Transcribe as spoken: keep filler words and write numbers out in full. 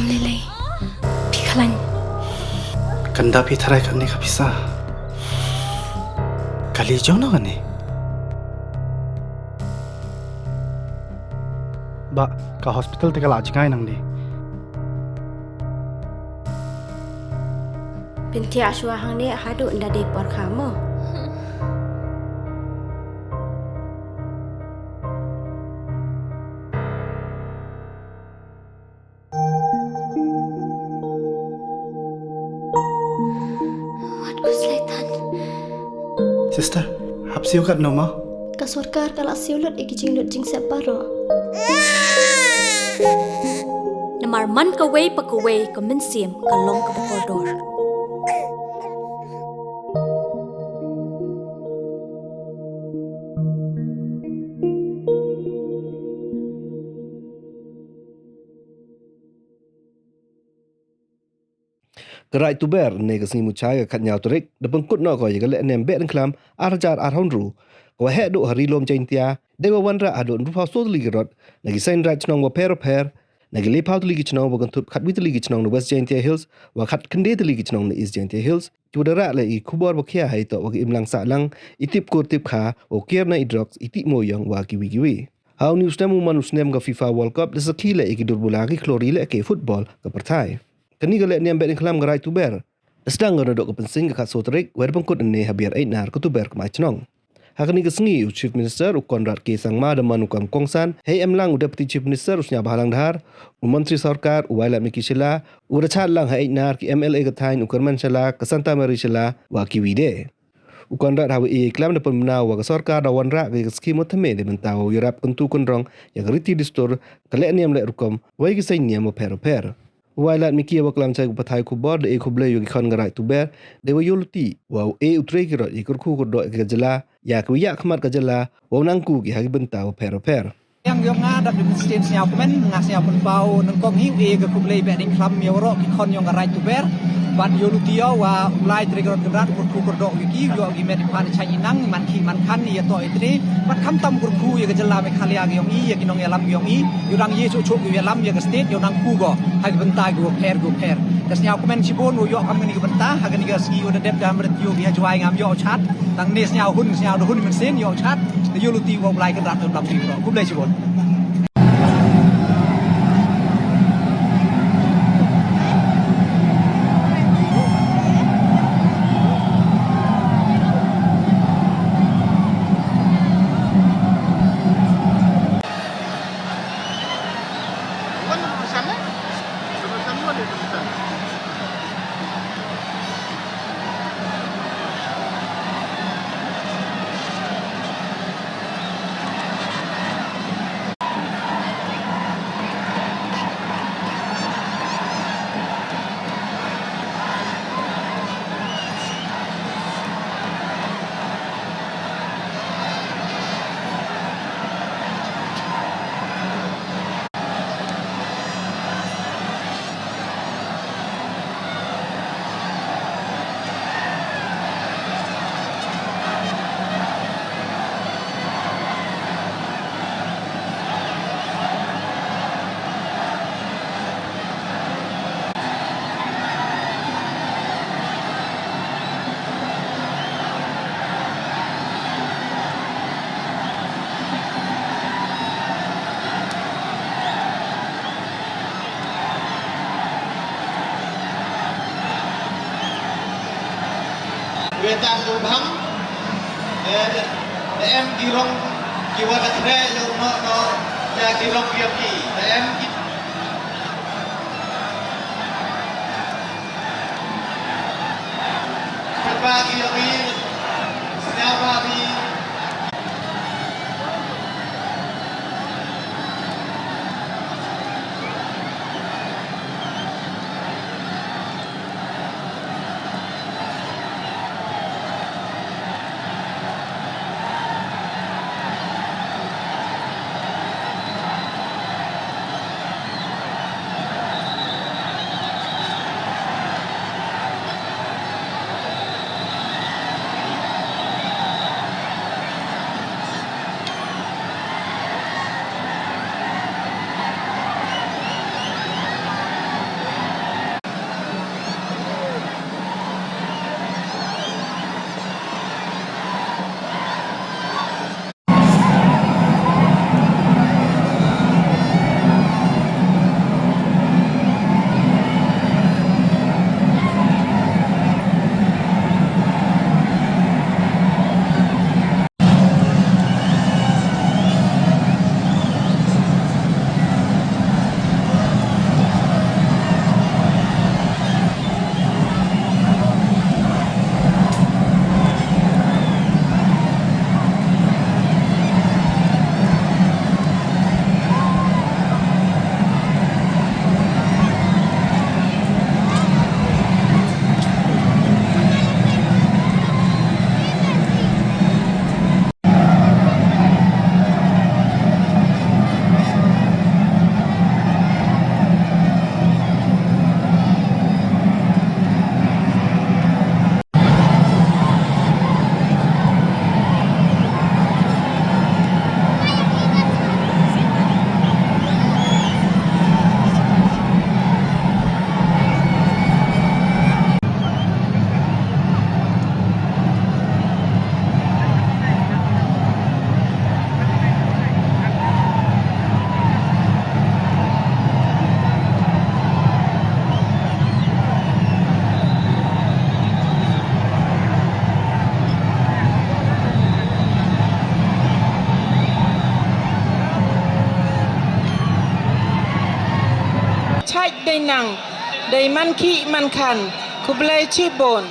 Lei lei. Phi khlañ. Kanda phi tharai kane ka pisa. Kali jong no kane. Ba, ka hospital te ka la jngai nang di. Pynthia shuwa hangne haduh nda dei por kha mo. Wat ku slaitan. Sister, hap siew kat no ma? Ka sorkar ka la siew lut i ki jinglut jingsep baroh. Namar man kawei pa kawei ka mynsiem ka long kaba kordor. Ka Raij Tuber, ne ka sngi Muchai ka khatñiaw tarik, da pynkut noh ko ya ka lehniam Behdieñkhlam ar hajar arphaw ynru, ka wa heh duh ha Ri Lum Jaintia, dei wa wanrah haduh ynruphaw soo tylli ki rot, na ki seiñ raij chnong wapher wapher, na ki lephaw tylli ki chnong wa kynthup khatwi tylli ki chnong na West Jaintia Hills, wa khatkhyndai tylli ki chnong na East Jaintia Hills, ki wa da rah leh i khubor wa khia hei toh wa ki imlang sahlang, i tip kur tip kha, wa u kiar na i drugs, i tih mooyong, wa kiwi kiwi. Ha u ni u snem u man u snem ka FIFA World Cup, da sakhi leh i ki dur bula ki khlur i lehke football ka pyrthai. Kani ka lehniam Behdieñkhlam ka Raij Tuber da sdang ka nadooh ka Pynseiñ ka khatsoo tarik, wa da pynkut ynne ha Biar Eitnar ka Tuber Kmai Chnong. Ha kani ka sngi u Chief Minister u Conrad K Sangma da man u kam kongsan, hei emlang u Deputy Chief Minister u Sniawbhalang Dhar, u Montri Sorkar u Wailadmiki Shylla, u da chad lang ha Eitnar ki M L A ka thaiñ u Kyrmen Shylla, ka Santa Mary Shylla, wa kiwi de. U Conrad ha wa e klam da pynbna u wa ka sorkar da wanrah ka ya ka skhim wa thymme neibynta wow yarap kyntu kynrong ya ka riti dustur, ka lehniam leh rukom, wei ki seiñ niam wapher wapher. U Wailadmiki ya wa klam cha ka pathai khubor da e khublei ya ki khon ka Raij Tuber, dei wa yooluti wow e u trei ki rot ya ki kyrkhu kyrdoh ya ka jylla, ya ki wa yakhmat ka jylla, wow nangku ki ha ki bynta wapher wapher. Yang yong nga da pynstep sniawkmen, nga sniawkmen pau nyngkong hi u e ka khublei Behdieñkhlam ya waroh ki khon yong ka Raij Tuber. Bad yooluti yow wa u Blai Treikam Kynrad, kyrkhu kyrdoh ya ki, yoh ki met i phan i chait i nang, i man khih man khan, i yatoh i tre. Bad khamtam kyrkhu ya ka jylla Meghalaya ka yong i, ya ki nongyalam ka yong i. Yow dang ye choh choh ki yalam ya ka state, yow nangku ko ha ki bynta ki wapher ki wapher. Te sniawkmen chibun wow yoh kam kani ka bynta ha kani ka sngi wa da dep, da mret yow ki ha Jowai ngam yoh chad. Tang ne sniaw hun, sniaw da hun mynsiem yow chad. Te yooluti wow Blai Kynrad da lam phi bro. Khublei chibun. Wetan du bhang, eh, da em ki rong ki wa da khreh yow noh noh ya ki rong ki ya ki. Da em ki. Kyrpa ki ya ki. Sniawbha ki. nang, dei man khih man khan, khublei chiboon.